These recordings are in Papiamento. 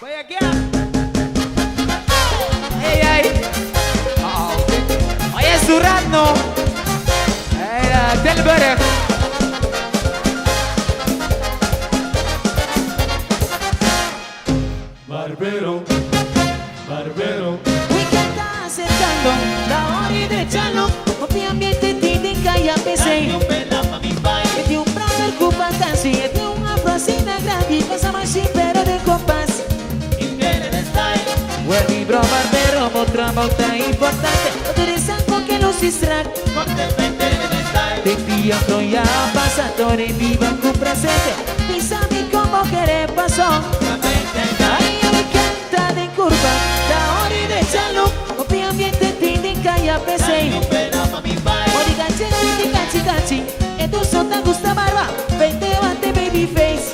Ay, ay. Oh, Oye, Suratno. Hey, Tilburg. Barbero, barbero. Weekend ta acercando, ta ora di chalo, hopi ambiente tin den caya p'esey. E tin un brother cu vakantie, e tin un afro asina grandi, pasa machine pero den compas. Well, mi bro barbero, bo trabou ta importante, no tur esnan cu ke luci strak. Den dia afro ya pasa, tur e biba cu presente, bisa mi con bo kere paso. Ay, e weekend ta den curva, ta ora di chalo, hopi ambiente tin den caya p'esey. Mori cachi, cachi, cachi, cachi, e tu so ta gusta barba, vente bate baby face.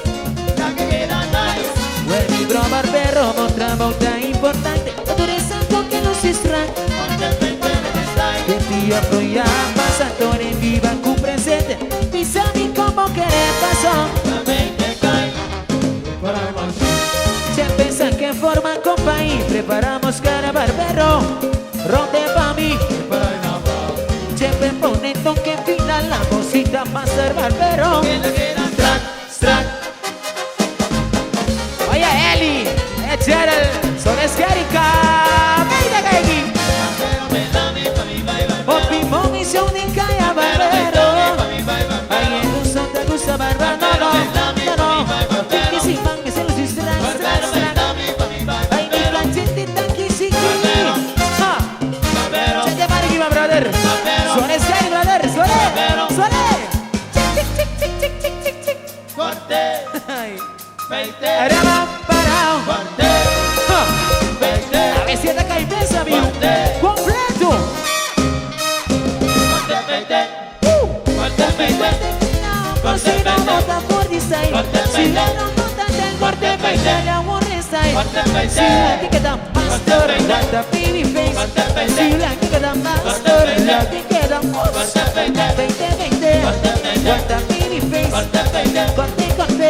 Well, mi bro barbero, bo trabou ta importante, no tur esnan cu ke luci strak. Den dia afro ya pasa, tur e biba cu presente, bisa mi con bo kere paso. Se pensa que forma compañía, preparamos cara barbero, ronde pa' mí. Siempre pone toque final, la cosita pa' ser barbero. Strak, strak. Oye, Eli, oye, Gerald, son Esquerica, venga, baby. Hopi momi son de calla barbero. Ay, el uso te gusta barba, no, no, no, no. Que si man, que se los strak, strak, strak. Ay, mi planchete aquí sí. Ha. Cheque Mariki, my brother. Suave, scary, brother. Suave, suave. Chic, chic, chic, chic, chic, chic, chic, chic. Ay. Araba, parao. Ha. A ver si ataca y besa, amigo. Completo. Si no bota por design. Si no bota del corte, peite, la style. Si la que queda pastor, la baby face. Si la que queda pastor, la que queda 20, 20, guarda baby face. Corte, corte,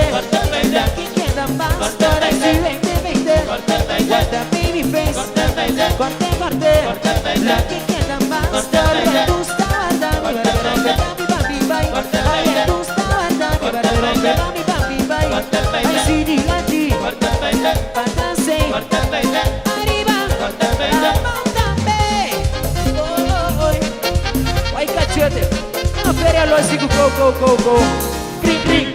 la que queda pastor. Si 20, 20, guarda baby face. Corte, corte, la que queda pastor. Gusta, guarda, mi barbero, mi papi, bye. Ay, gusta, guarda, mi barbero, mi papi, bye. Ay, si diganti, patase, arriba, apántame. Oh, oh, Ay, cachete. Una feria lo así, go, go, go, go. Crin, crin.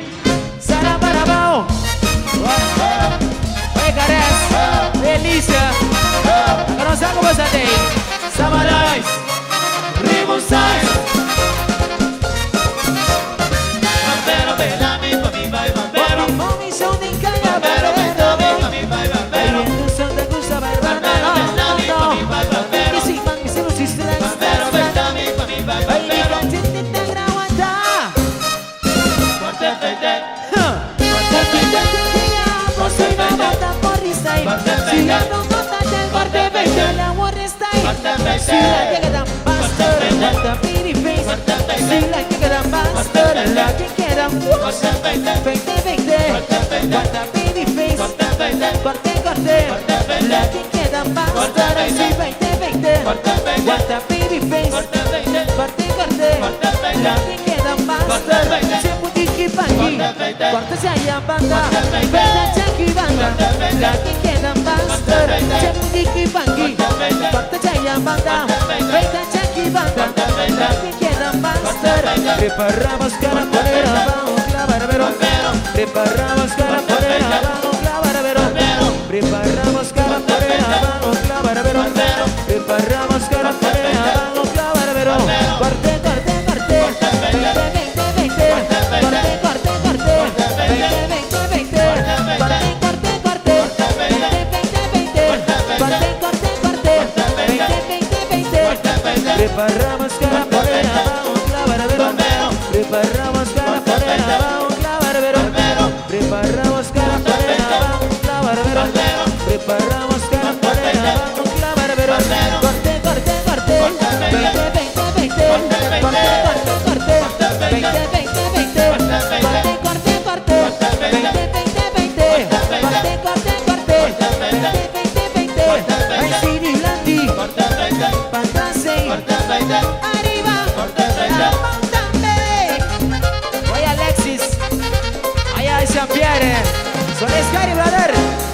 Sarabarabao. Oye, Cares. Delícia. Agora não sabe como você tem. Samarais, Ribussais. Barbero, barbero. Mami, son de calla, barbero. Ay, en tu son te gusta barba, no, no, no. Que si man, que se los strak, strak, strak. Ay, mi cachete te graguata. Huh. Si no bota por style, si no bota del corte, veinte la war style. Si la que queda pastor, la baby face. Si la que queda pastor, la que queda 20, 20, guarda baby face. Corte, corte, la que queda pastor. Si 20, 20, guarda baby face. Corte, corte, la que queda pastor. Se putiki paki, corte se allá banda, banda chaki banda, la que queda pastor. Se putiki paki, corte se allá banda, banda chaki banda, la que queda pastor. Preparamos cara poner abajo, clavar, preparamos cara poner abajo, clavar, preparamos cara poner abajo, clavar, preparamos cara poner abajo, clavar, corte, corte, corte, 20, 20, 20, corte, corte, corte, 20, 20, 20, corte, corte, corte, 20, 20, 20, corte, corte, corte, 20, 20, 20, preparamos cara poner abajo, clavar, preparamos cara poner abajo, clavar. Jean-Pierre. So let's get it, brother.